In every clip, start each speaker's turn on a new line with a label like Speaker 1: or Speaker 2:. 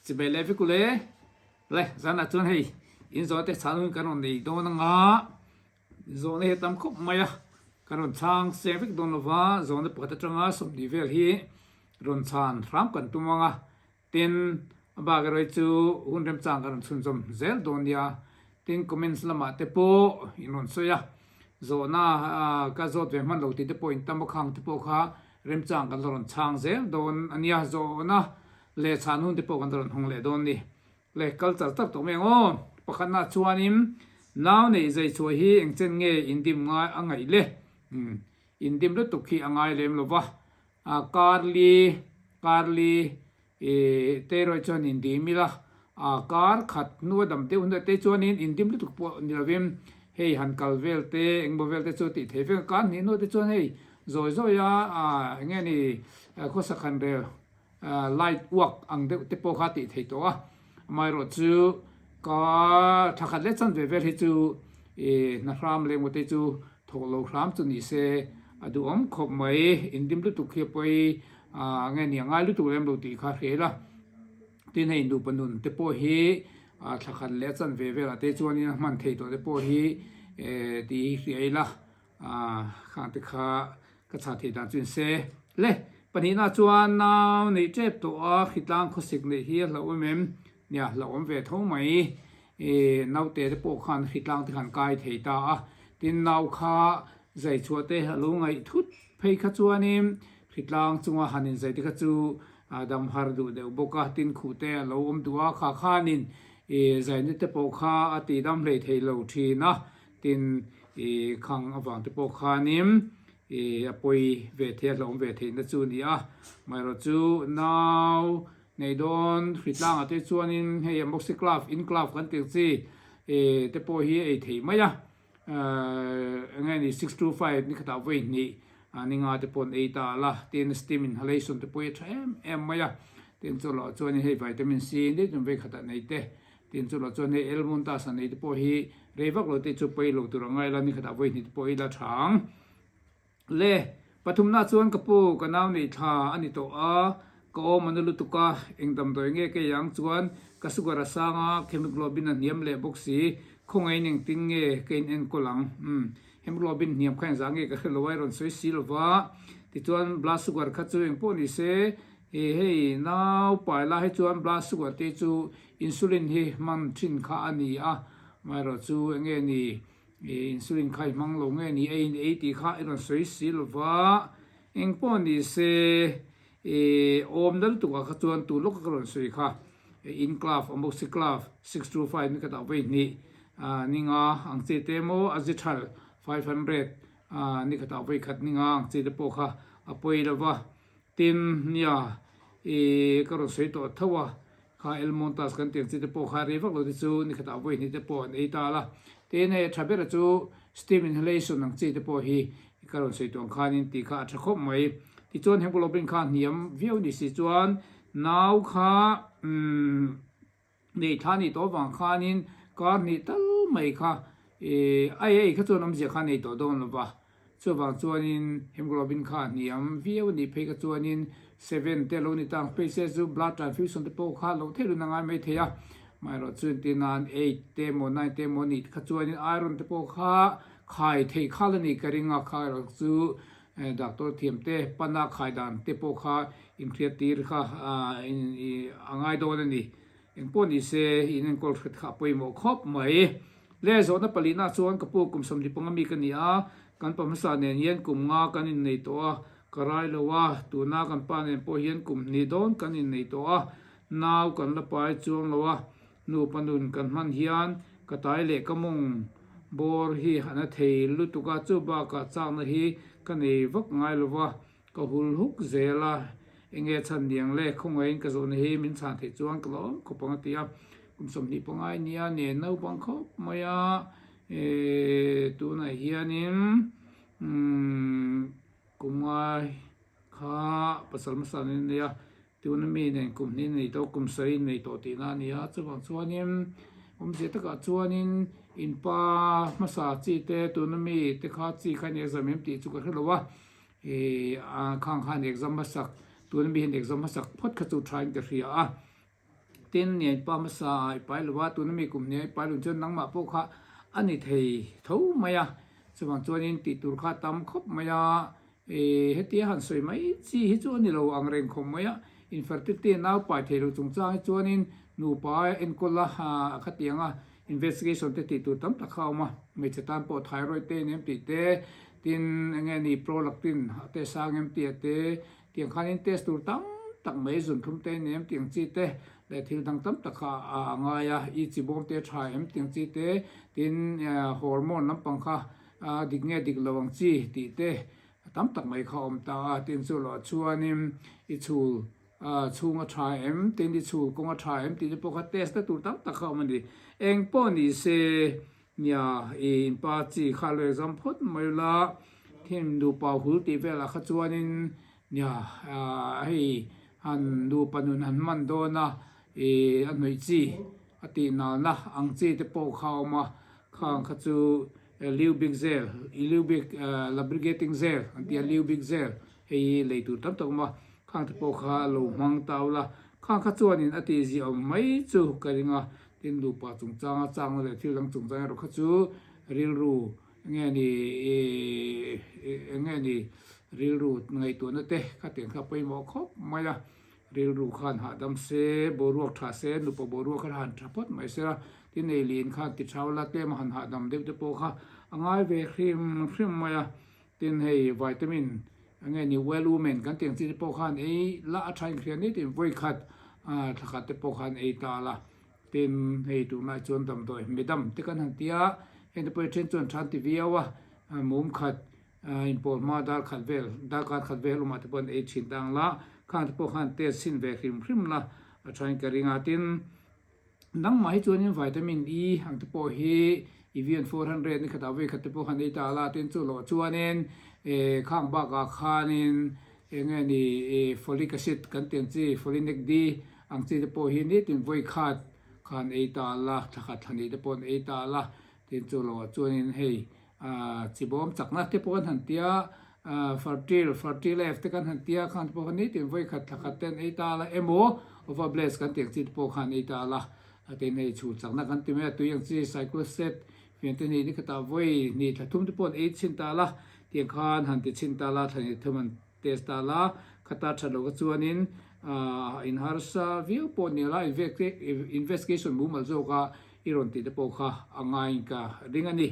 Speaker 1: Chibai leh vek ule. Le, zanah chuan hei in zawhna te chhan hun kan rawn nei dawn anga, zawhna hi a tam khawp mai a, kan rawn chhang seng vek dawn lova, zawhna pakhat atanga 20 vel hi rawn chhan hram kan tum anga, tin a bak erawh hi chu hun remchang kan rawn chhunzawm zel dawn nia, tin comments lamah te pawh in rawn sawi a, zawhna ka zawt ve hman lo tih te pawh in tam a khang te pawh kha remchang kan la rawn chhang zel dawn a nia, zawhna Leh chhan hun te pawh kan rawn hawng leh dawn ni. Le kal char char tawh mai ang aw. Pakhatna chuanin nau neih zai chhuah hi eng chen nge indim ngai a ngaih le? Umm indim lutuk hi a ngai lem lo va. A Karli Karli ih te erawh chuan indim ila a kar khat hnu a dam deuh hnuah te chuanin indim lutuk pawh ni lovin hei han kal vel te engmaw vel te chu tih theih vek a. Kar hnih hnuah te chuan hei zawi zawi a eng nge ni khawsak han rel Light uak ang deuh te pawh kha tih theih tawh a, amaherawh chu ka tha khat leh chan ve vel hi chu ih hna hram leh ngawt te chu thawk lo hram chu ni se a duhawm khawp mai, indim lutuk hi a pawi ah nge ni a ngai lutuk lem lo tih kha hre la, tin hei nupa nun te pawh hi ah thla khat leh chan ve velah te chuanin a hman theih tawh te pawh hi eh tih hi hria ila. Aaa khang te kha ka chhah theih dan chu in se. Le, pahnihna chuan nau neih tep tawh a, hritlang khawsik neih hi a hlauhawm em? Nia, hlauhawm ve tho mai. Ih, naute te pawh khan hritlang te khan kai thei ta a, tin nau kha zai chhuah te a lo ngaih thut phei kha chuanin hritlang chunga han inzai te kha chu a dam har duh deuh bawk a, tin khuh te a lo awm duh a, kha khanin ih zaina te pawh kha a tih dam hlei thei lo thin a. Tin, i khang avang te pawh khanin i a pawi ve thei a, hlauhawm ve theihna chu a ni a. Amaherawh chu nau nei dawn hritlangah te chuanin hei amoxiclav, inclav kan tih ang chi i te pawh hi a ei thei mai a. Eng nge ni 625 ni khatah vawi hnih ni nga te pawh an ei ta la. Tin, steam inhalation te pawh hi a tha em em mai a. Tin, chawlhah chuanin hei vitamin C ni tin vawi khatah nei te. Tin chu lo chuan hei Elmuntas a nei te pawh hi rei vak lo te chu pawi lo tur a ngai la, ni khatah vawi hnih te pawh i la tha ang. Le, pathumna chuan ka pu, ka nau neih thla a ni tawh a, ka awm a na lutuk a, eng damdawi nge kei ang chuan ka sugar a sang a, hemoglobin a hniam leh bawk si, khawngaihin engtin nge ka in enkawl ang? Umm, hemoglobin hniam kha engzah nge ka hre lo a, i rawn sawi si lo va, tichuan blood sugar kha chu engpawh ni se, He hei nau pai lai hi chuan blood sugar te chu insulin hi hman thin kha a ni a, amaherawh chu enge ni insulin kha i hmang lo nge ni ei in ei tih kha i rawn sawi si lo va, engpawh ni se i awm na lutuk ah kha chuan tun lawk a ka rawn sawi kha Inclav, Amoxiclav, 625 ni khatah vawi hnih ni nga ang chi te emaw Azithral 500 ni khatah vawi khat ni nga ang chi te pawh kha a pawi lo va. Tin, nia, i ka rawn sawi tawh tho a, kha El Montas kan tih ang chi te pawh kha rei vak lo te chu ni khatah vawi hnih te pawh an ei ta la. Tin, hei a tha ber a chu steam inhalation ang chi te pawh hi ka rawn sawi tawh ang khanin tih kha a tha khawp mai. Tichuan hemoglobin kha hniam viau ni si chuan nau kha umm Nei thla nih tawh avang khanin kar hnih tal mai kha ih ai ei kha chuan awmzia kha nei tawh dawn lo va, chuvang chuanin hemoglobin kha a hniam viau a nih phei kha chuanin seven te lo ni ta ang phei se chu blood transfusion te pawh kha lo theih lun a ngai mai thei a, amaherawh chu entir nan eight te emaw nine te emaw nih kha chuanin iron te pawh kha khai theih khal a nih ka ring a, kha erawh chu doctor thiam te pana khai dan te pawh kha inhriattir kha a ngai dawn a ni. Engpawh ni se in enkawl hret kha a pawimawh khawp mai. Le zawhna palihna chuan ka pu kum 25 mi ka ni a, kan pa hmasa nen hian kum nga kan innei tawh a, ka rai lo a, tuna kan pa nen pawh hian kum hnih dawn kan innei tawh a, nau kan la pai chuang lo a, nupa nun kan hman hian ka tai leh ka mawng bawr hi a na thei lutuk a, chu bakah chakna hi ka nei vak ngai lo va, Ka hul huk zel a, enge chhan niang le, khawngaihin ka zawhna hi min chhan theih chuan ka lawm khawp ang a ti a, kum 25 nia nen naupang khawp mai a, tunah hianin kum ngai kha pasal hmasa nen a nei a, Tuna mi nen kum hnih nei tawh, kum sarih nei tawh tihna a ni a, chuvang chuanin awmzia takah chuanin in pa hmasa chi te tuna mi te kha chi kha in exam em tih chu ka hre lo a, ih a khang khan exam hmasak tuna mi hian exam hmasak phawt kha chu thain ka hria a. Tin, nia i pa hmasa ah i pai lo a, tuna mi kum nia i pai lo chuan nangmah pawh kha a ni thei tho mai a. Chuvang chuanin tih tur kha tam khawp mai a, hetia han sawi mai chi hi chu a ni lo ang reng khawp mai a. Infertility nau pai thei lo chungchang hi chuanin nupa enkawl a khatiang a, investigation te tih tur tam tak kha a awm a. Hmeichhe tan pawh thyroid te in em tih te, tin enge ni prolactin a te sang em tih a te, Tiang khanin test tur tam tak mai zunthlum te nem tiang chi te leh thil dang tam tak kha a ngai a, i chi bawm te tha em tiang chi te, tin hormone lampang kha dik nge dik lo ang chi tih te tam tak mai kha a awm ta a, tin chu loh chuanin i chhul chhung a tha em tin i chhul kawng a tha em tih te pawh kha test na tur tam tak kha a awm a ni. Eng pawh ni se Nia, i inpa chi kha lo exam phawt mai ula, thin nupa hul tih velah kha chuanin nia hei han nupa nun han hman dawn a, i a hnawih chi a tih nalna ang chi te pawh kha a awm a, khang kha chu Lubik zel, Lubik lubricating zel an ti a, Lubik zel hei hi lei tur tam tak a awm a, khang te pawh kha lo hmang ta ula, khang kha chuanin a tih ziah awm mai chu ka ring a. Tin nupa chungchanga changna leh thil dang chungchang erawh kha chu rilru enge ni enge ni rilru ngaihtuahna te kha tiang kha pawimawh khawp mai a, rilru khan hahdam se boruak tha se nupa boruak kha han tha phawt mai se a, tin ei lian khan ti thau la tlem a han hahdam deuh te pawh kha a ngai ve hrim hrim mai a, tin hei vitamin enge ni well women kan tih ang chi te pawh khan ei la a tha inhriat ni tin vawikhat thla khat te pawh khan ei ta la. Tin, hei tunlai chuan damdawi midam te kan han ti a, heng te pawh hi then chuan than ti viau a, mum khat inpawl hma dar khat vel, darkar khat vel awmah te pawh an ei thin ta ang la, khang te pawh khan test chhin ve hrim hrim la a thain ka ring a. Tin, nangmah hi chuanin vitamin E ang te pawh hi Evian 400 ni khatah vawi khat te pawh khan ei ta la, tin chu loh chuanin khang bakah khanin Eng nge ni i folic acid kan tih ang chi, folinic D ang chi te pawh hi nitin vawi khat khan ei ta la, thla khat thla nih te pawh an ei ta la, tin chu loah chuanin hei chi bawm chakna te pawh kan han tia, fertil, fertilef te kan han tia khan te pawh kha nitin vawi khat thla khat te an ei ta la emaw ovabless kan tih ang chi te pawh khan ei ta la, tin hei chhul chakna kan ti mai a, tui ang chi cycloset Fiante hnih ni khatah vawi hnih thla thum te pawh an ei chhin ta la, tiang khan han ti chhin ta la, thla hnih thum an test ta la, khata that loh kha chuanin in harsa viau pawh ni la, investigation mumal zawka i rawn tih te pawh kha a ngaiin ka ring a ni.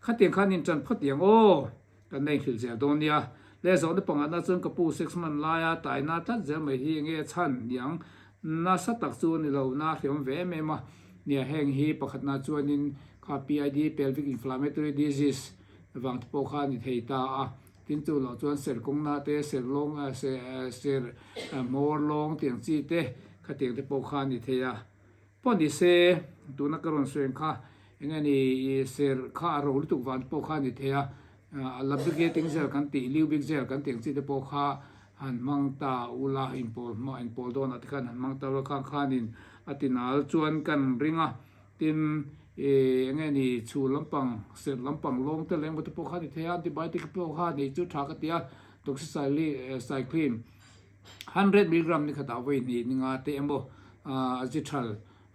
Speaker 1: Khatiang khan in tan phawt ang aw, kan la inhrilh zel dawn nia. Le zawhna pangahna chuan ka pu sex man laia taina tlat zel mai hi enge a chhan niang Nasa tak chu a ni lo, na hriam ve em em a. Nia, heng hi pakhatna chuanin kha PID, Pelvic Inflammatory Disease, vang te pawh kha a ni thei ta a. Tin chu loh chuan ser kawngna te, ser lawng, ser hmawr lawng tiang chi te khatiang te pawh kha a ni thei a. Pawh ni se, tuna ka rawn sawi ang kha eng nge ni, ser kha a ro lutuk vang te pawh kha a ni thei a. A lubricating gel kan tih, lubic gel kan tih ang chi te pawh kha han hmang ta ula, inpawl hma inpawl dawnah te khan han hmang ta ula khang khanin a ti nal chuan kan ring a, tin ih eng nge ni chhu lampang serh lampang lawng te leh emaw te pawh kha a ni thei a, antibiotic pawh kha nei chu tha ka ti a, doxycycline 100 milligram ni khatah vawi hnih ni nga te emaw azithral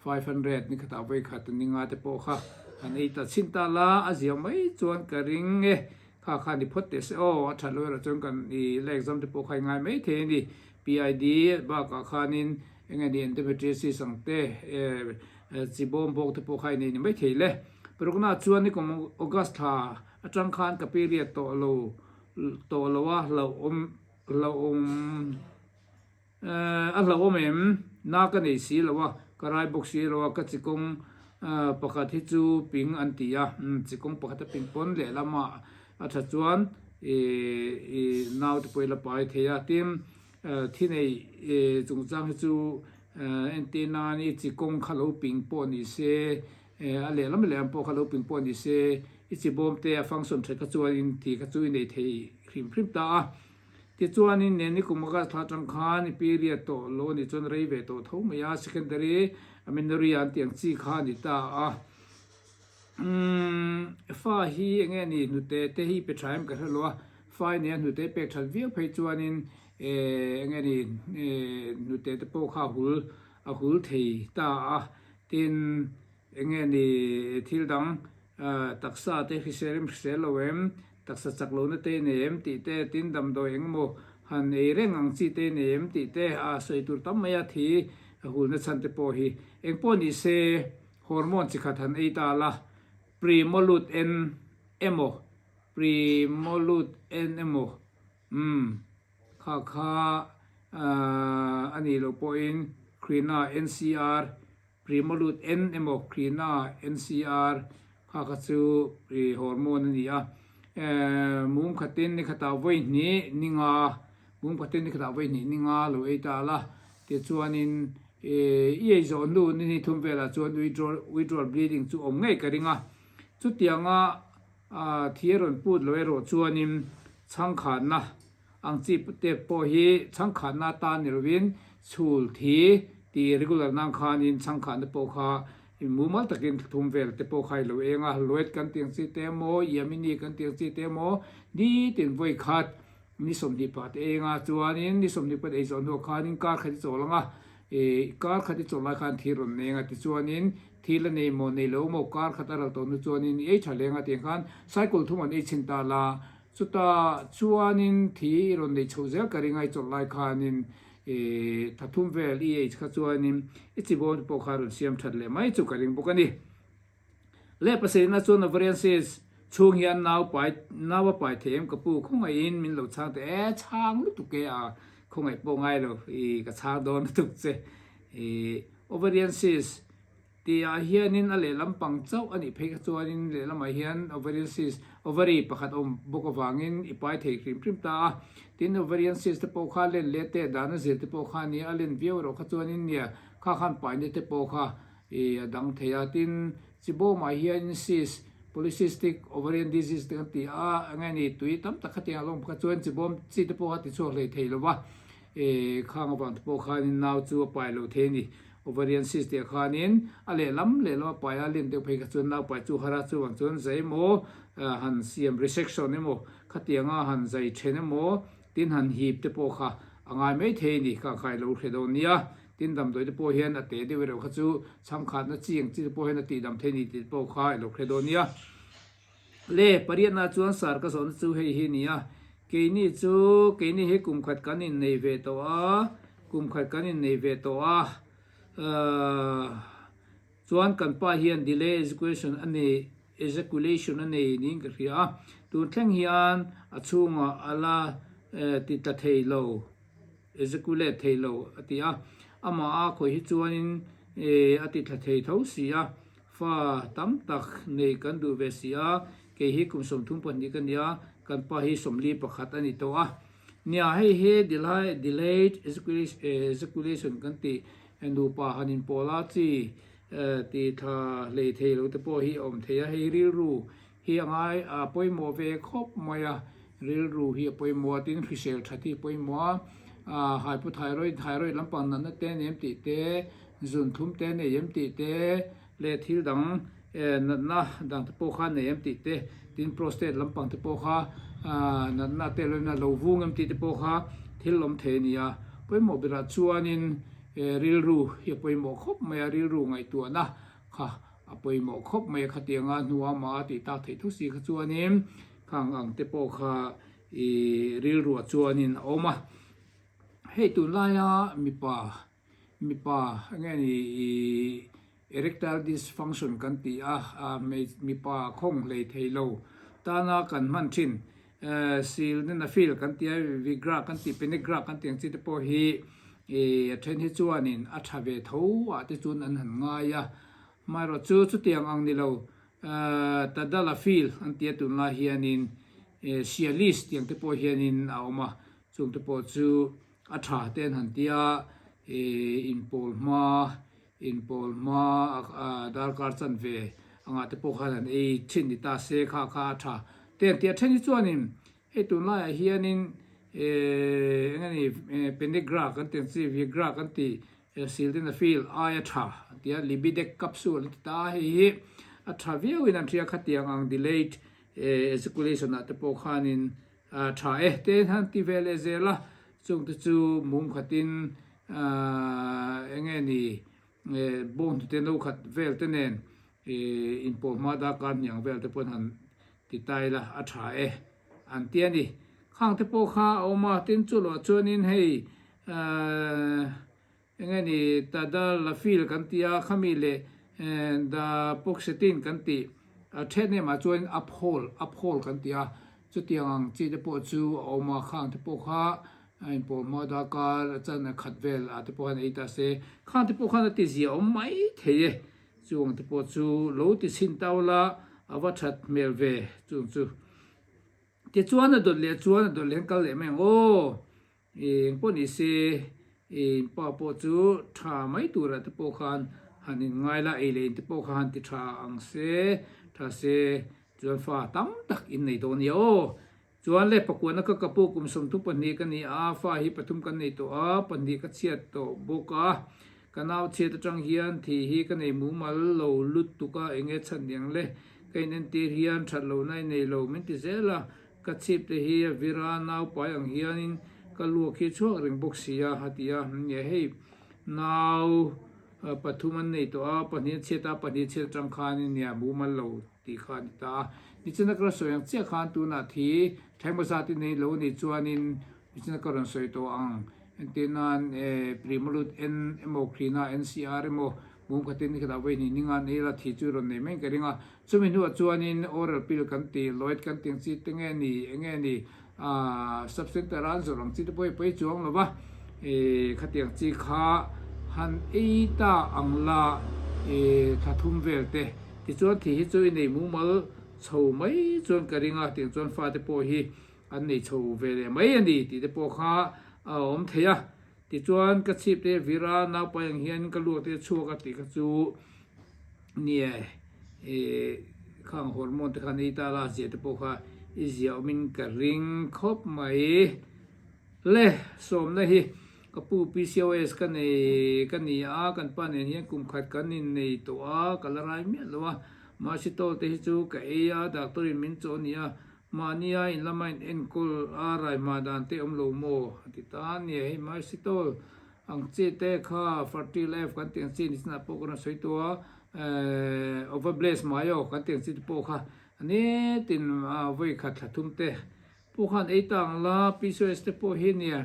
Speaker 1: 500 ni khatah vawi khat ni nga te pawh kha han ei ta chhin ta la, a ziah mai chuan ka ring e. Kha kha ni phawt teh se aw, a that lo erawh chuan kan i la exam te pawh kha i ngai mai thei a ni. PID bakah khanin eng nge ni endometriosis ang te chi bawm bawk te pawh kha i nei ni mai thei le. Parukna chuan nikum August thla atang khan ka period tawh lo tawh lo a hlauhawm hlauhawm. A hlauhawm em? Na ka nei si lo a, ka rai bawk si lo a, ka chikawng pakhat hi chu ping an ti a, chikawng pakhat a ping pawn lehlamah a tha chuan i naute pawh i la pai thei a, tin thi nei chungchang hi chu entir nan i chikawng kha lo ping pawh ni se, a lehlam lehlam pawh kha lo ping pawh ni se, i chibawm te a function that kha chuanin thi kha chu i nei thei hrim hrim ta a. Tichuanin Neni kum a thla atang khan i period tawh lo anih chuan rei ve tawh tho mai a, secondary amenorrhea an tih ang chi kha a ni ta a. Umm fa hi eng nge ni hnute te hi pe tha em ka hre lo a, fa i nia hnute pek that viau phei chuanin eng nge ni hnute te pawh kha hul. a hul thei ta a. Tin, enge ni thil dang taksa te hrisel em hrisel lo em, taksa chak lohna te nei em tih te, tin damdawi eng emaw han ei reng ang chi te nei em tih te a sawi tur tam mai a, thi a hulna chhan te pawh hi engpawh ni se hormone chi khat han ei ta la, Primolut N emaw Primolut N emaw umm kha kha a nih loh pawhin Krina NCR Primolut N emaw Krina NCR kha kha chu hormone a ni a mum khatin ni khatah vawi hnih ni nga mum khatin ni khatah vawi hnih ni nga lo ei ta la tichuanin i ei zawh hnu ni ni thum velah chuan withdrawal bleeding chu awm ngei ka ring a chutianga thi a rawn put lo erawh chuanin chhangkhatna ang chi te pawh hi chhangkhatna atan ni lovin chhul thi tih regular nan khanin chhangkhatna pawh kha mumal takin thum vel te pawh kha i lo eng a, Lloyd kan tih ang chi te emaw, Yamini kan tih ang chi te emaw nitin vawi khat ni 20 pah te eng a, chuanin ni 20 pahnih ei zawh hnuah khanin kar khat i chawl ang a, ih kar khat i chawl lai khan thil rawn neng a tichuanin thil a nei maw nei lo maw kar khat a ral tawh hnu chuanin i ei tha leng a tiang khan cycle thum an ei chhin ta la Chutah chuanin thi i rawn nei chhoh zel ka ring a, i chawlh lai khanin i thathum vel i age kha chuanin i chibawn pawh kha rawn siam that leh mai chu ka ring bawk a ni. Leh pasarihna chuan ovarian cyst chhung hian nau pai nau a pai thei em ka pu khawngaihin min lo chhang teh e chhang lutuk e a khawngaih pawh ngai lo i ka chhang dawn lutuk che i ovarian cyst Tihah hianin a lehlam pang chauh a nih phei kha chuanin lehlamah hian ovarian cyst, ovary, pakhat awm bawk avangin i pai thei hrim hrim ta a. Tin, ovarian cyst te pawh kha len leh teh dan a zir te pawh kha a nia, a len viau erawh kha chuanin nia kha khan paina te pawh kha i a dang thei a. Tin, chibawmah hianin cyst, polycystic ovarian disease te kan ti a, eng nge ni tui tam tak khatiang a lo awm kha chuan chibawm chi te pawh kha ti chhuak hlei thei lo va, i khang avang te pawh khanin nau chu a pai lo thei a ni. Ovarian cyst tih ah khanin a lehlam lehlam a pai a, len deuh phei kha chuan nau pai chu har a, chuvang chuan zai emaw han siam resection emaw khatianga han zai then emaw tin han hip te pawh kha a ngai mai thei a ni, kha kha i lo hre dawn nia. Tin damdawi te pawh hian a te deuh erawh kha chu chhangkhatna chi ang chi te pawh hian a tihdam thei a ni tih pawh kha i lo hre dawn nia. Le pariatna chuan sar ka zawhna chu hei hi a ni a, keini chu keini hi kum khat kan innei ve tawh a, kum khat kan innei ve tawh a, ahh chuan kan pa hian delay ejaculation a nei ejaculation a nei niin ka hria a, tun thleng hian a chhungah a la ti tla thei lo, ejaculate thei lo a ti a, amah a khawih hi chuanin a ti tla thei tho si a. Fa tam tak nei kan duh ve si a, kei hi kum 32 ka nia, kan pa hi 41 a ni tawh a. Nia, hei hi delayed ejaculation kan tih nupa han inpawl a chi ti tha hlei thei lo te pawh hi a awm thei a, hei rilru hi a ngai a pawimawh ve khawp mai a, rilru hi a pawimawh a, tin hrisel that hi a pawimawh a, hypothyroid, thyroid lampang natna te nem tih te, Zun thum te nei em tih te leh thil dang natna dang te pawh kha nei em tih te, tin prostate lampang te pawh kha natna te lawina lo vung em tih te pawh kha thil awm thei a ni a. Pawimawh berah chuanin rilru hi a pawimawh khawp mai a, rilru ngaihtuahna kha a pawimawh khawp mai a, khatianga hnua mah a tih tak theih thu si kha chuanin khang ang te pawh kha i rilruah chuanin a awm a. Hei tunlaia mipa Mipa nge ni i erectile dysfunction kan ti a, mipa khawng hlei thei lo tana kan hman thin sildenafil kan ti a, Viagra kan tih, Penegra kan tih ang chi te pawh hi a then hi chuanin a tha ve tho ah te chuan an han ngai a, amaherawhchu chu chutiang ang ni lo tadalafil an ti a tunlai hianin Cialis tiang te pawh hianin a awm a, chung te pawh chu A tha te an han ti a, inpawl hma, inpawl hma darkar chanve angah te pawh khan an ei thin ni ta se kha kha a tha te an ti a. Then hi chuanin hei tunlaiah hianin eng nge ni Penegra kan tih ang chi, Viagra kan tih, Sildenafil aia tha an ti a, Libidec capsule an ti ta a, hei hi a tha viauin an hria khatiang ang delayed ejaculation ah te pawh khanin A tha e, te han ti ve leh zel a, chungte chu mum khatin Eng nge ni bawnghnute no khat vel te nen inpawh hma darkar hniang vel te pawn han ti ta ila a tha e an ti a ni. Khang te pawh kha a awm a, tin chu loh chuanin hei Eng nge ni Tadalafil kan ti a, khami leh Dapoxetine kan tih a then em ah chuan Aphol, Aphol kan ti a, chutiang ang chi te pawh chu a awm a, khang te pawh kha a inpawh hma darkar a chan a khat vel ah te pawh khan ei ta se, khang te pawh khan a ti zia awm mai thei e, chung te pawh chu lo ti chhin tau la a va that hmel ve chung chu. Tichuan a dawt leh chuan a dawt leh an kal leh mai ang aw. Eng pawh ni se, in pa pawh chu tha mai turah te pawh khan han in ngai la, ei leh in te pawh kha han ti tha ang se, tha se chuan fa tam tak in nei dawn nia aw. Chuan le pakuana ka kapu kum 32 ka ni a, fa hi pathum kan nei tawh a, pahnih ka chhiat tawh bawk a, ka nau chhiat atang hian thi hi ka nei mumal lo lutuk a, enge chhan niang le, ka in entir hian that lohna i nei lo min ti zel a, Ka chhip te hi a vir a, nau pai ang hianin ka luak hi chhuak reng bawk si a, a ti a. Nia hei, nau pathum an nei tawh a, pahnih an chhiat a, pahnih chhiat atang khanin nia mumal lo tih kha a ni ta a. Nichina ka rawn sawi ang chiah khan tunah thi thlengmaw zat i nei lo a nih chuanin nichina ka rawn sawi tawh ang. Entir nan Primolut N emaw Krina NCR emaw Mum khatin nikhat ah vawi hnih ninga nei la thi chu rawn nei mai ka ring a, chumi hnuah chuanin oral pill kan ti, Lloyd kan ti ang chi te nge ni, enge ni aah sub center a an zawrh ang chi te pawh hi pawi chuang lo va, ih khatiang chi kha han ei ta ang la ih thla thum vel te tichuan thi hi chu i nei mumal chho mai chuan ka ring a, tiang chuan fate pawh hi an nei chho ve leh mai a ni tih te pawh kha a awm thei a. Tichuan ka chhip te vir a, naupai ang hian ka luak te chhuak a tih kha chu nie ih khang hormone te khan ei ta la zia te pawh kha i zia awmin ka ring khawp mai. Le sawmna hi ka pu PCOS ka nei ka ni a, kan pa nen hian kum khat kan innei tawh a, ka la rai miah lo a, mahse tawlte te hi chu ka ei a, doctor in min chawh a ni a, Mahnia in lama in enkawl a raihma dan te awm lo maw? a ti ta a nia, hei Mysitol ang chi te kha Fertil F kan tih ang chi nichinah pawh ka rawn sawi tawh a, Ovabless Mayo kan tih ang chi te pawh kha nitin vawi khat thla thum te pawh khan ei ta ang la, PCOS te pawh hi nia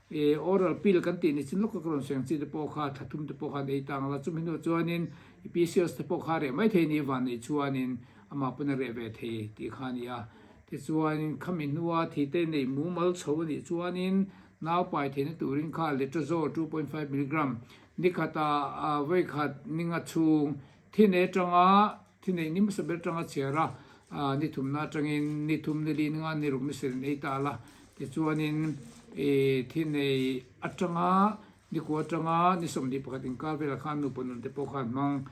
Speaker 1: I oral pill kan tih ni chin lawk ka rawn sawi ang chi te pawh kha thla thum te pawh khan ei ta ang la, chumi hnuah chuanin i PCOS te pawh kha a reh mai thei ni van neih chuanin amah pawn a reh ve thei tih kha a ni a. Tichuanin khami hnua thi te neih mumal chho a nih chuanin nau pai theihna turin kha letrozole 2.5 milligram ni khatah vawi khat ni nga chhung thi nei atanga Thi neih ni hmasa ber atanga chhiar a, ni thumna atangin ni thum, ni li, ni nga, ni ruk, ni serh in ei ta la. Tichuanin thi nei atanga ni kua atanga ni 21 inkar velah khan nupa nun te pawh khan hmang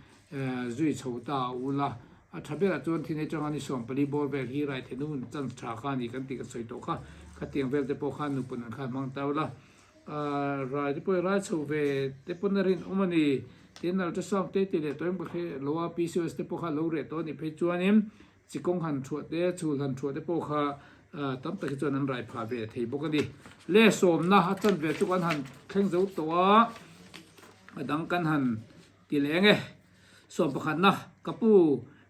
Speaker 1: zui chho ta a ul a. A tha berah chuan thi nei atanga ni 14 bawr vel hi rai theih nu chance tha kha a ni kan tih kan sawi tawh kha. Khatiang vel te pawh khan nupa nun khan hmang ta ula. Rai te pawh i rai chho ve te pawn a rinawm a ni. Tin, ultrasound te tih leh tawh em ka hre lo a, PCOS te pawh kha lo reh tawh a nih phei chuanin chikawng han thuah te, chhul han thuah te pawh kha tam tak hi chuan an rai phah ve thei bawk a ni. Le sawmna a chan ve chu kan han thleng zo tawh a, a dang kan han ti leh eng e. Sawm pakhatna, ka pu,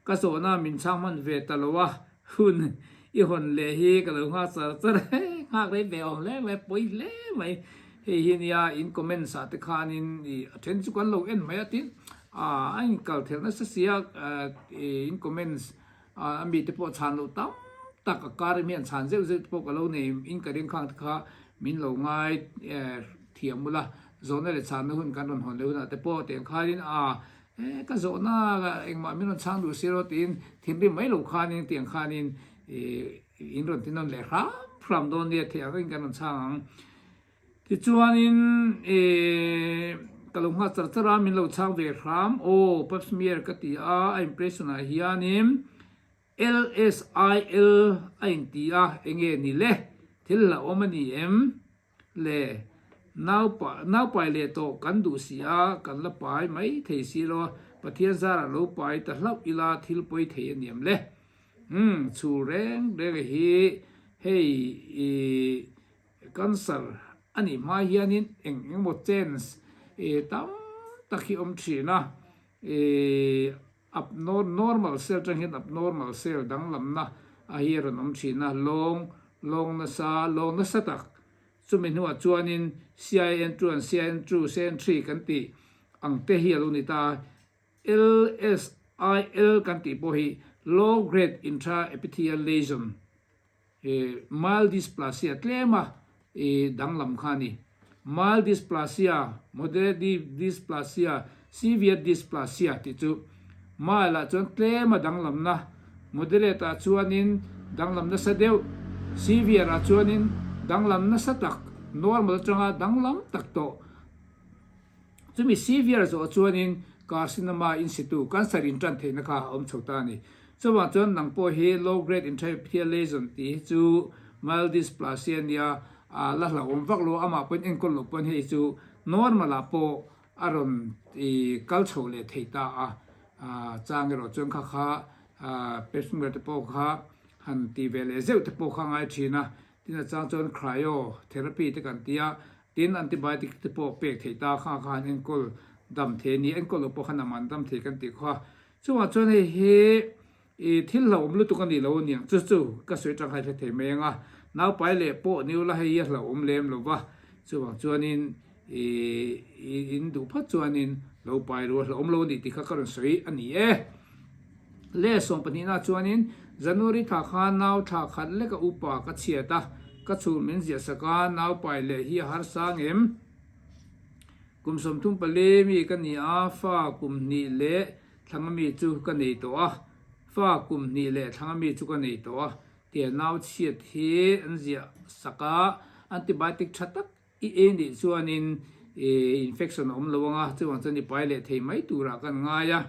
Speaker 1: ka zawhna min chhang hman ve ta lo a, Hun i hawn leh hi ka lo nghak char char e, nghak rei ve awm hle mai, pawi hle mai. Hei hi nia in comments ah te khanin i a then chu kan lo en mai a tin a in kal thelh nasa sia in comments a mi te pawh chhan loh tam tak a kar em hian chhan zeuh zeuh te pawh ka lo nei in ka ring khang te kha min lo ngai thiam ula zawhna leh chhanna hun kan rawn hawn leh hunah te pawh tiang khanin a Eh, ka zawhna engmah min rawn chhang duh si rawh tiin thinrim mai lo khanin tiang khanin in rawn ti nawn leh hram hram dawn nia theih ang in kan rawn chhang ang. Tichuanin ka lo nghak char char a, min lo chhang ve hram aw, pap smear ka ti a, a impression ah hianin LSIL a inti a, enge ni le, thil hlauhawm a ni em? Le, naupai leh tawh kan duh si a, kan la pai mai thei si lo a, Pathian zarah lo pai ta hlauh ila thil pawi thei a niam le. Umm, chhul reng reng a hi hei i cancer. A nih hma hianin eng engemaw chance tam tak hi awm thin a, abnormal cell atang hian abnormal cell danglamna a hi a rawn awm thin a, lawng lawng nasa lawng nasa tak chumi hnuah chuanin CIN 2 and CIN 2, CIN 3 kan tih ang te hi a lo ni ta a. LSIL kan tih pawh hi low grade intraepithelial lesion Mild dysplasia tlema i danglam kha a ni. Mild dysplasia, moderate dysplasia, severe dysplasia tih chu mild ah chuan tlema danglamna, moderate ah chuanin danglam nasa deuh, severe ah chuanin danglam nasa tak, normal atanga danglam tak tawh. Chumi severe zawh chuanin carcinoma in situ, cancer in tan theihna kha a awm chho ta a ni. Chuvang chuan nang pawh hi low grade intraepithelial lesion tih hi chu mild dysplasia nia a la hlauhawm vak lo, amah pawhin enkawl loh pawn hei chu normal ah pawh a rawn kal chho leh thei ta a, chang erawh chuan kha kha pacemaker te pawh kha han ti ve leh zeuh te pawh kha a ngai thin a, tin a chang chuan cryo therapy te kan ti a, Tin, antibiotic te pawh pek theih ta kha khan enkawl dam thei a ni. Enkawl loh pawh khan amah an dam thei kan tih khaw a. Chungah chuan hei hi i thil hlauhawm lutuk a nih lo aniang chu chu ka sawi tang kha i hre thei mai ang a. Naupai leh pawh ni ula hei hi a hlauhawm lem lo va. Chuvang chuanin i in duh phawt chuanin lo pai ru a hlauhawm lo a nih tih kha ka rawn sawi a ni e. Le sawmpahnihna chuanin January thla khan nau thla khat lek a upa ka chhiat a, ka chhur min ziah sak a, nau pai leh hi a harsa ngem? Kum 34 mi ka ni a, fa kum hnih leh thlanga mi chu ka nei tawh a, fa kum hnih leh thlanga mi chu ka nei tawh a, tia nau chhiat hi an ziah sak a, antibiotic tha tak I ei nih chuanin infection a awm lo ang a, chuvang chuan i pai leh thei mai turah kan ngai a.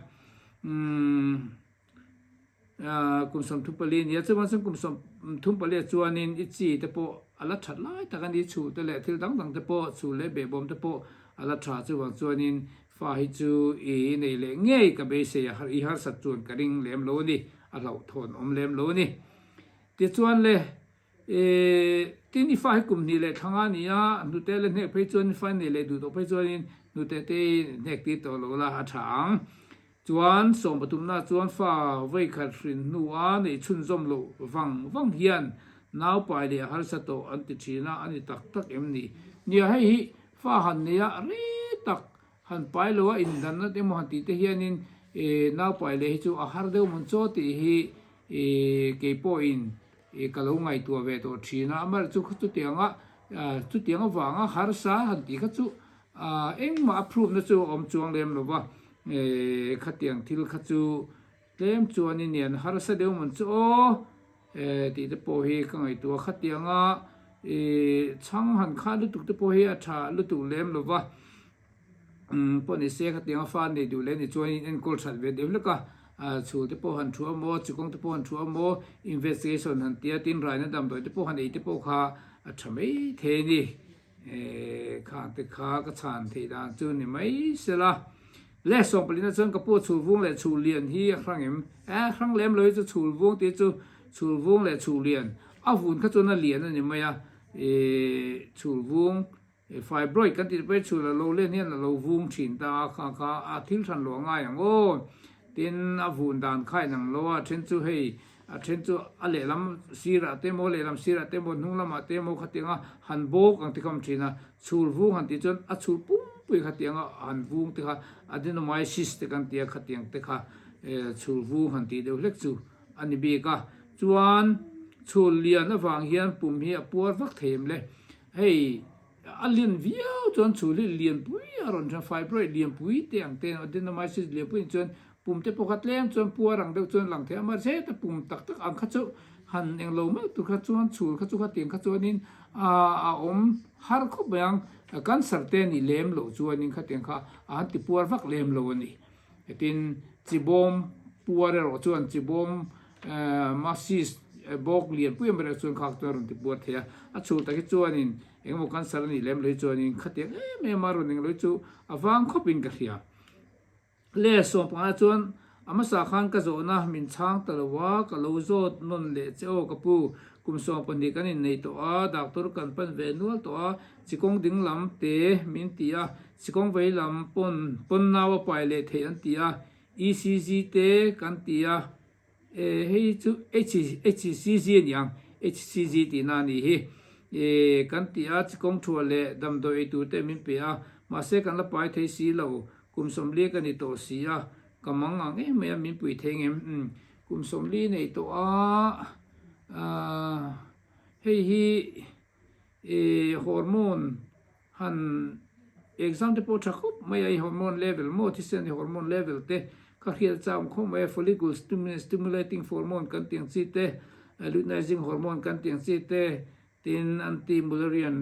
Speaker 1: Umm kum 34 nia, chuvang chuan kum 34 ah chuanin i chi te pawh a la that lai tak a ni, chhu te leh thil dang dang te pawh, chhu leh behbawm te pawh a la tha, chuvang chuanin fa hi chu i nei leh ngei ka beisei a, i harsat chuan ka ring lem lo a ni, a hlauhthawn awm lem lo a ni. Tichuan le. E, tin i fa hi kum hnih leh thla nga ni a, hnute leh hnek phei chuan i fa nei leh duh tawh phei chuanin hnute te i hnek tir tawh lo la a tha ang. Chuan 13 na chuan fa vawikhat hrin hnua neih chhunzawm loh vang vang hian naupai leh a harsa tawh an ti thin a, a ni tak tak em ni? Nia hei hi fa han nei a rei tak han pai lo a indanna te emaw han tih te hianin e naupai leh hi chu a har deuh mawn chaw tih hi e keipawhin I ka lo ngaihtuah ve tawh thin a, amaherawh chu chutianga chutiang avanga harsa han tih kha chu engmah a prove na chu a awm chuang lem lo va, khatiang thil kha chu tlem chuan i nian harsa deuh mawn chu aw tih te pawh hi ka ngaihtuah a, khatianga i chhang han khah lutuk te pawh hi a tha lutuk lem lo va. Umm pawh ni se khatiang a fa nei duh leh ni chuan in enkawl that ve deuh hlek a, chhul te pawh han thu a maw, chikawng te pawh han thu a maw, investigation han tia tin raina damdawi te pawh han ei te pawh kha a tha mai thei a ni. Ehh khang te kha ka chhan theih dan chu ni mai sela. Le sawmpalina chuan ka pu chhul vung leh chhul lian hi a hrang em? Eh hrang lem lo hi chu chhul vung tih chu chhul vung leh chhul lian a vun kha chuan a lian a ni mai a, ehh chhul vung Fibroid kan tih pawh hi chhul a lo len hian a lo vung thin ta a, kha kha a thil hran lo a ngai ang aw. Tin, a vun dan kha inang lo a, a then chu hei a then chu a lehlam sirah te emaw lehlam sirah te emaw hnung lamah te emaw khatianga han bawk ang te kha awm thin a, chhul vung han tih chuan a chhul pumpui khatianga han vung te kha adenomyosis te kan ti a, khatiang te kha chhul vung han tih deuh hlek chu a ni bik a. Chuan chhul lian avang hian pum hi a puar vak thei em le? Hei a lian viau chuan chhul hi lianpui a rawn hria, fibroid lianpui te ang te adenomyosis lianpui ang chuan pum te pawh kha tlem chuan puar ang deuh chuan lang thei a, mahse heta pum tak tak ang kha chu han englo mai tur kha chuan chhul kha chu khatiang kha chuanin a awm har khawp mai ang, cancer te nih lem loh chuanin khatiang kha a han ti puar vak lem lo a ni. Tin, chibawm puar erawh chuan chibawm masis bawk lianpui em erawh chuan khak chuan a rawn ti puar thei a. A chhul tak hi chuanin engemaw cancer a nih lem lo hi chuanin khatiang em em a rawn englo hi chu a vang khawpin ka hria. Le sawmpangah chuan a hmasa khan ka zawhna min chhang ta lo a, ka lo zawt nawn leh che aw ka pu. Kum 12 kan inneih tawh a, doctor kan pan ve nual tawh a, chikawng ding lam te min ti a, chikawng vei lam pawn pawn nau a pai leh theih an ti a, ECG te kan ti a, e hei chu HCG a ni ang, HCG tihna a nih hi, e kan ti a, chikawng thuah leh damdawi ei tur te min pe a, mahse kan la pai thei si lo, kum 40 ka ni tawh si a, ka mang ang em mai a, min pui thei ngem? Umm. Kum 40 nei tawh a, hei hi hormone han exam te pawh tha khawp mai a, i hormone level maw thisen i hormone level te kha hriat chang khawp mai a, follicle stimulating hormone kan tih ang chi te, luteinizing hormone kan tih ang chi te, Tin, anti-Mullerian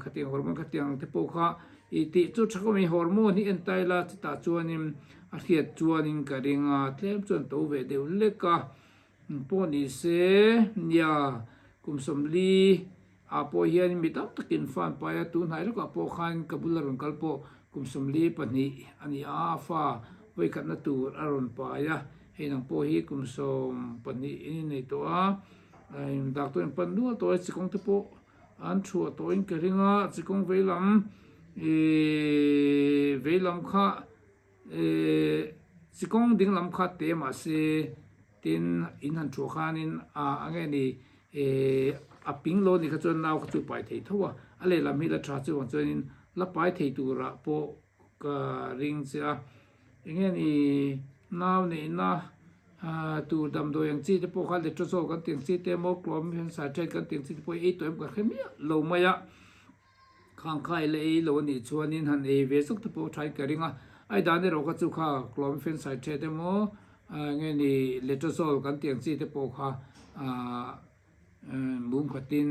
Speaker 1: khatiang hormone khatiang te pawh kha i tih chu tha khawp mai. Hormone hi en ta ila chutah chuanin a hriat chuanin ka ring a, tlem chuan to ve deuh lek a. Pawh ni se, nia kum 40 ah pawh hian mi tam takin fa an pai a, tun hnai lawkah pawh khan ka bula rawn kal pawh kum 42 a ni a, fa vawikhatna tur a rawn pai a, hei nang pawh hi kum 12 in innei tawh a. Doctor in pan nual tawh e, chikawng te pawh an thuah tawhin ka ring a, chikawng vei lam ihh vei lam kha ihh chikawng ding lam kha te mahse tin in han thuah khanin ah enge ni ihh a ping lo ni kha chuan nau kha chu pai thei tho a, a lehlam hi la tha chuvang chuanin la pai thei turah pawh ka ring che a, enge ni nau neihna tur damdawi ang chi te pawh kha letrozole kan tih ang chi te emaw clomiphene citrate kan tih ang chi te pawh ei tawh em ka hre miah lo mai a, khangkhai la ei lo a nih chuanin han ei ve zawk te pawh thain ka ring a, ai dan erawh kha chu kha clomiphene citrate emaw enge ni letrozole kan tih ang chi te pawh kha mum khatin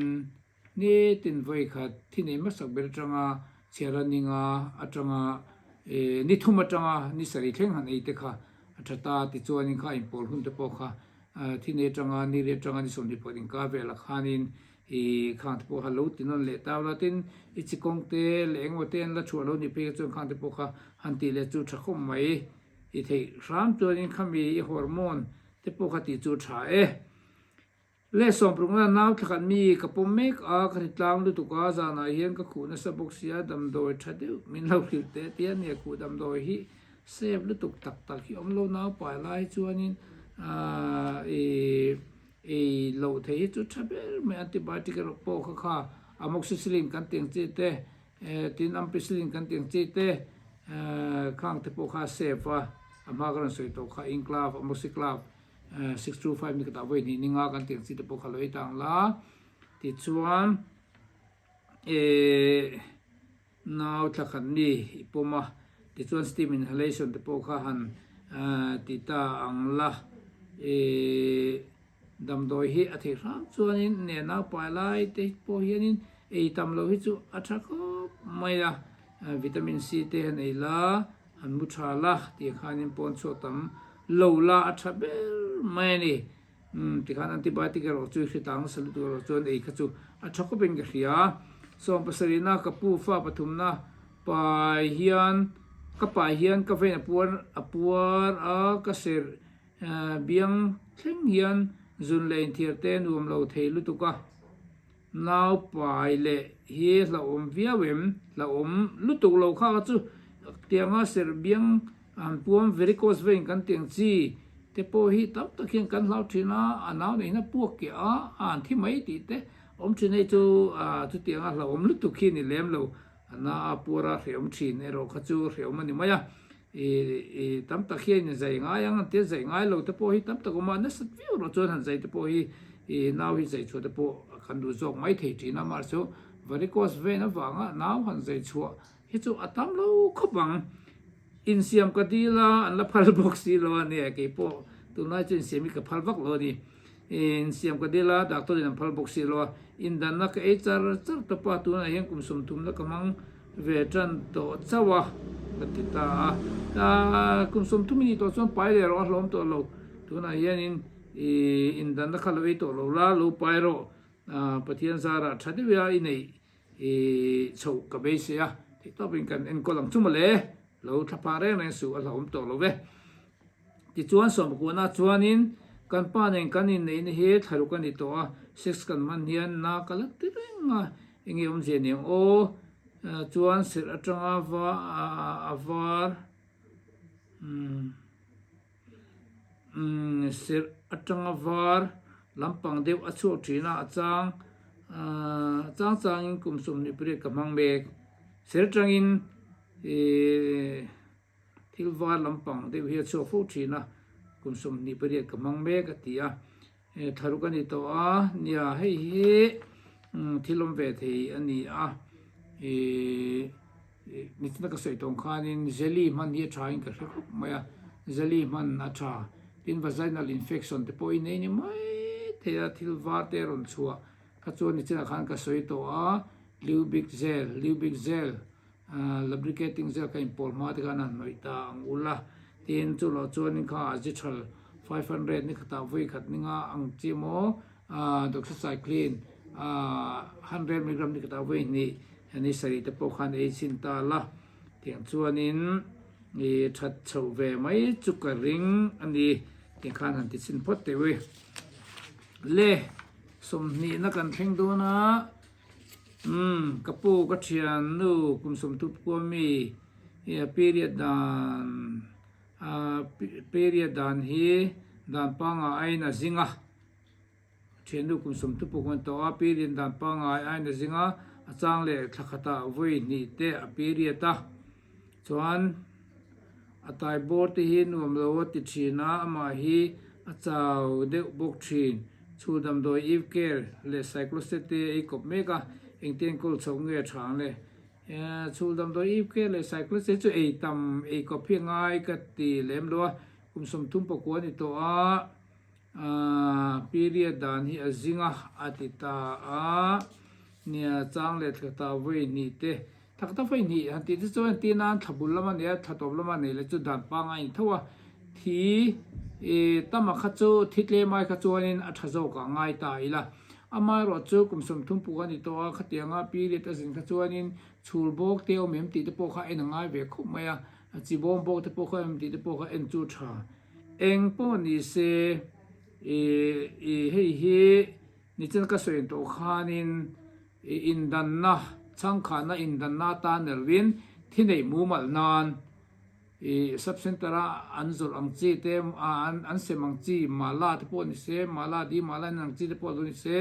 Speaker 1: Nitin vawi khat thi nei hmasak ber atanga chhiara ninga atanga ni thum atanga ni sarih thleng han ei te kha a tha ta tichuanin kha inpawl hun te pawh kha thi nei atanga ni riat atanga ni 20 pawh inkar velah khanin i khang te pawh kha lo ti nawn leh ta ula tin i chikawng te leh engemaw te an la chhuah lo ni phei kha chuan khang te pawh kha han tih leh chu tha khawp mai i theih hram chuanin khami i hormone te pawh kha tih chu tha e. Leh sawmrukna nau thlakhat mi ka pawm mek a, ka hritlang lutuk a, zanah hian ka khuh nasa bawk sia, damdawi tha deuh min lo hrilh teh tia nia khuh damdawi hi save lutuk tak tak hi awm lo nau pai lai hi chuanin i ei loh theih hi chu tha ber mai antibiotic erawh pawh kha kha amoxicillin kan tih ang chi te tin ampicillin kan tih ang chi te khang te pawh kha save a, a hma ka rawn sawi tawh kha inclav amoxiclav 625 ni ka tah vawi hnih ni nga kan tih ang chi te pawh kha lo ei ta ang la tichuan eh nau thla khat mi i pawm a tichuan steam inhalation te pawh kha han ti ta ang la eh damdawi hi a theih hram chuanin ne nau pai lai te pawh hianin ei tam loh hi chu a tha khawp mai a vitamin C te han ei la. An mu tha la tih khanin pawn chhuak tam lo la a tha ber mai a ni. Umm tikhan antibiotic erawh chu hritang nasa lutuk erawh chuan ei kha chu a tha khawpin ka hria. 70na ka pu fa pathumna pai hian ka pai hian ka vein a puar a puar a ka serh biang thleng hian zun leh inthiar te nuam lo thei lutuk a. Nau pai leh hi hlauhawm viau em? Hlauhawm lutuk lo kha chu tianga serh biang han puam varicose vein kan tih ang chi te pawh hi tam tak hian kan hlau thin a, a nau neihin a puak keh a, a han thi mai tih te awm thin hei chu chutianga hlauhawm lutuk hi ni lem lo, a na a puar a hrehawm thin erawh kha chu hrehawm a ni mai a. I tam tak hian in zai ngai ang an tia zai ngai lo te pawh hi tam tak awm a, nasat viau erawh chuan han zai te pawh hi i nau hi zai chhuah te pawh kan duh zawk mai thei thin a, mahse varicose vein avanga nau han zai chhuah hi chu a tam lo khawp ang. Insiam ka dil a, an la phal bawk si lo a nia, keipawh tunlai chu insiam hi ka phal vak lo a ni. Insiam ka dil a, doctor in an phal bawk si lo a, indanna ka ei char char tawp a, tunah hian kum 30 na ka hmang ve tan tawh chauh a, ka ti ta a. Aa, kum 30 i nih tawh chuan pai leh rawh a hlawm tawh lo, tunah hianin i indanna kha lo ei tawh lo la, lo pai rawh, aa, Pathian zarah tha deuh a i neih i chhoh ka beisei a, theihtawpin kan enkawl ang chu mawle, lo thlapha reng reng suh a hlauhawm tawh lo ve. Tichuan Sawmkuana chuanin, Kan pa nen kan inneihna hi thlaruk a ni tawh a, Sex kan hman hian na ka la ti reng a, enge awmzia aniang aw, chuan serh atanga va a var umm serh atanga var lampang deuh a chhuak thin a, a chang chang changin kum 28 ka hmang mek, serh atangin ihh. Thil var lampang deuh hi a chhuak fo thin a, kum 28 ka hmang mek a ti a, thlaruk a ni tawh a, nia hei hi thil awm ve thei a ni a, ih nichina ka sawi tawng khanin jelly hman hi a tha in ka hre khawp mai a, jelly hman a tha, tin vaginal infection te pawh i nei ni mai thei a, thil var te a rawn chhuah kha chuan nichina khan ka sawi tawh a, Lubic gel, Lubic gel. Lubricating gel ka inpawl hma te khan a hnawih ta ang ul a, tin chu loh chuanin kha Azithral 500 ni khatah vawi khat ninga ang chi maw Doxycycline 100 milligram ni khatah vawi hnih ni sarih te pawh khan ei chhin ta la, tiang chuanin i that chhoh ve mai chu ka ring a ni, tiang khan han ti chhin phawt teh ui. Le 20 na kan thleng dawn a. Umm, ka pu, ka thian nu kum sawmthup kua mi hi a period dan a period dan hi dan pangngai aiin a zing a, thian nu kum sawmthup pawh kan tawh a, period dan pangngai aiin a zing a, a chang leh thla khatah vawi hnih te a period a, chuan a tai bawr te hi nuam lo a ti thin a, amah hi a chau deuh bawk thin. Chhul damdawi Eve Care leh Cycloset te ei kawp mek a, engte enkawl chhoh nge a tha ang le? Chhul damdawi Eve Care leh Cycloset chu ei tam ei kawp hi a ngai ka ti lem lo a, kum 39 a ni tawh a, period dan hi a zing a, a ti ta a, nia chang leh thla vawi hnih te Tak tak vawi hnih han tih te chuan entir nan thla bul lama nei a, thla tawp lama nei leh chu dan pangai in tho a, thi tama kha chu thi tlem ai kha chuanin a tha zawk ah ngai ta ila. Amaherawh chu kum 30 puk a ni tawh a, khatianga period a zin kha chuanin chhul bawk te awm em tih te pawh kha en a ngai ve khawp mai a, chi bawm bawk te pawh kha em tih te pawh kha en chu tha. Eng pawh ni se hei hi nichin ka sawi tawh khanin I indanna, chhangkhanna indanna atan erawhin thi neih mumal nan i sub centre a an zawrh ang chi te, an sem ang chi mala te pawh ni se, mala di mala in ang chi te pawh lo ni se,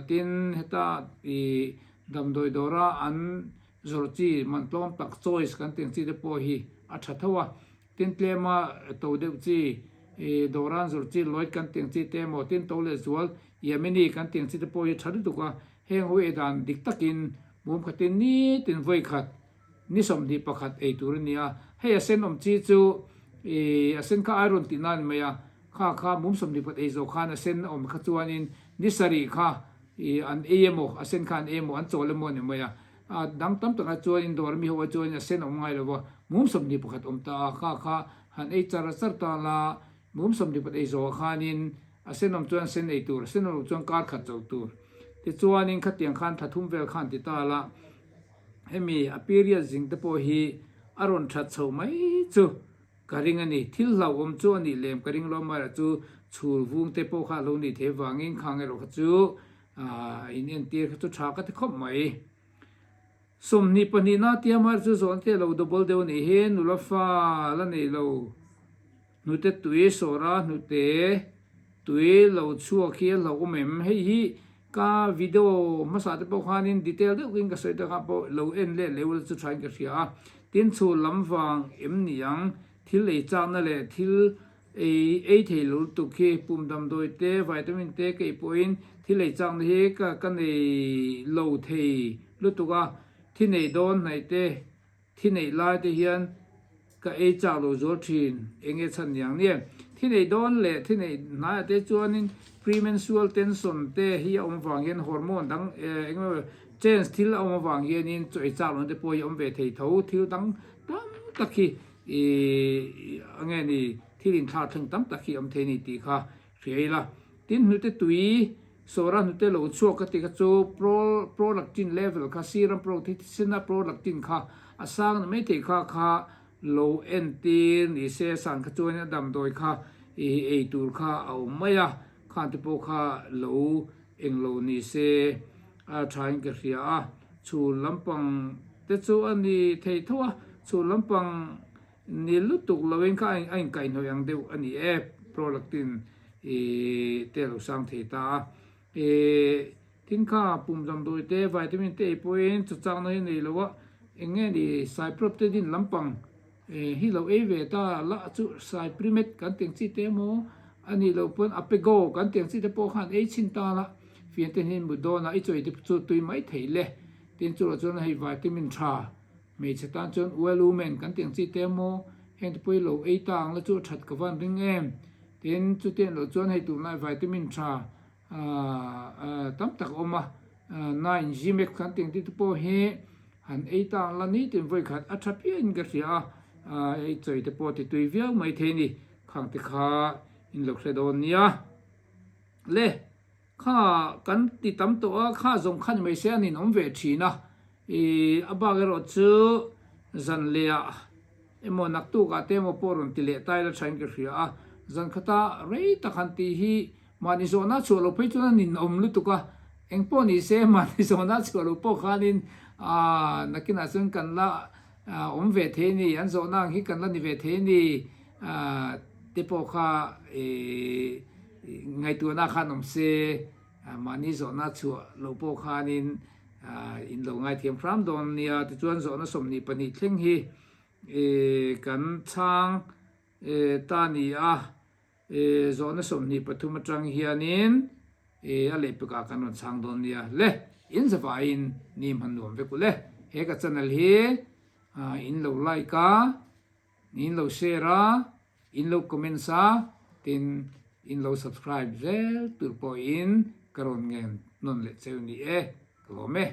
Speaker 1: tin heta i damdawi dawra an zawrh chi man tlawm tak choice kan tih ang chi te pawh hi a tha tho a. Tin tlema to deuh chi, dawran zawrh chi, Lloyd kan tih ang chi te emaw, tin to leh zual, Yemeni kan tih ang chi te pawh hi tha lutuk a, heng ho ei dan dik takin mum khatin nitin vawi khat ni 21 ei tur a ni a, hei a sen awm chi chu a sen kha iron tih na a ni mai a, kha kha mum 21 ei zawh khan a sen awm kha chuanin ni sarih kha an ei emaw a sen kha an ei emaw an chawl emaw a ni mai a. A dang tam takah chuanin dawr mi ho ah chuanin a sen awm ngai lo va, mum 21 awm ta a, kha kha han ei char char ta la, mum 21 ei zawhah khanin a sen awm chuan sen ei tur, a sen awm loh chuan kar khat chauh tur. Tichuanin khatiang khan thla thum vel khan ti ta la, hemi a period zing te pawh hi a rawn that chho mai chu ka ring a ni. Thil hlauhawm chu a nih lem ka ring lo, amaherawhchu chu chhul vung te pawh kha a lo nih theih avangin khang erawh kha chu In entir kha chu tha ka ti khawp mai. 22 na tia mar chu zawn te lo double deuh anih hi nula fa la nei lo hnute tui sawra hnute tui lo chhuak hi a hlauhawm em hei hi ka video hmasa te pawh khanin detail deuhin ka sawi takah pawh lo en leh leh ula chu thain ka hria a tin chhul lam vang em ni ang thil ei chakna leh thil Ei ei thei lo lutuk hi pum damdawi te, vitamin te keih pawhin thil ei chakna hi ka ka nei lo thei lutuk a, thi neih dawn hnaih te, thi neih lai te hian ka ei chak lo zual thin, eng nge chhan niang nia. Thi neih dawn leh thi neih hnaiah te chuanin premenstrual tension te hi a awm avang hian hormone dang eng emaw change thil a awm avang hianin chaw ei chak lohna te pawh hi a awm ve thei tho, thil dang tam tak hi I a nge ni thil inthlak thleng tam tak hi awm thei a ni tih kha hria ila. Tin hnute tui sawra hnute lo chhuak ka tih kha chu prolactin level kha serum prolactin prolactin kha a sang na mai thei kha kha lo entir ni se a san kha chuanin a damdawi kha i ei tur kha a awm mai a. Khan te pawh kha lo eng lo ni se a thain ka hria a, chhun lampang te chu a ni thei tho a, chhun lampang ni lutuk loin kha a inkaihhnawih ang deuh a ni e, prolactin te a lo sang thei ta a. Tin kha pum damdawi te, vitamin te ei pawhin chaw chakna hi nei lo a, eng nge ni cyproeptadine lampang hi lo ei ve ta la chu cyprimet kan tih ang chi te emaw a nih loh pawn apego kan tih ang chi te pawh khan ei chhin ta la, fian te hian mut dawnah i chawi te chu tui mai thei le, tin chutah chuan hei vitamin tha hmeichhe tan chuan well-woman kan tih ang chi te emaw heng te pawh hi lo ei ta ang la chu a that ka van ring em, tin chutiang loh chuan hei tunlai vitamin tha tam tak a awm a, nine Gmax kan tih ang te pawh hi han ei ta ang la nitin vawi khat a tha phian ka hria a, ei chawi te pawh ti tui viau mai thei a ni, khang te kha in lo hre dawn nia. Le kha kan ti tam tawh a, kha zawng kha ni mai se an inawm ve thin a, ih a bak erawh chu zan leh ah emaw naktuk ah te emaw pawh rawn ti leh ta ila thain ka hria a, zan khata rei tak han tih hi Mahni zawhna chhuah loh phei chuan a ninawm lutuk a, eng pawh ni se mahni zawhna chhuah loh pawh khanin aah nakinah chuan kan la awm ve thei a ni, an zawhna ang hi kan la ni ve thei a ni aah te pawh kha ih ngaihtuahna khan awm se, mahni zawhna chhuah loh pawh khanin aah in lo ngaithiam hram dawn nia. Tichuan zawhna 22 thleng hi ih kan chhang ta ni a. Zawhna 23 atang hianin a lehpekah kan rawn chhang dawn nia le, in zavaiin ni hman nuam vek u le. He ka channel hi in lo like a, in lo share a, in lo comments a, tin in lo subscribe zel tur pawhin ka rawn ngen nawn leh cheu ni e, ka lawm e.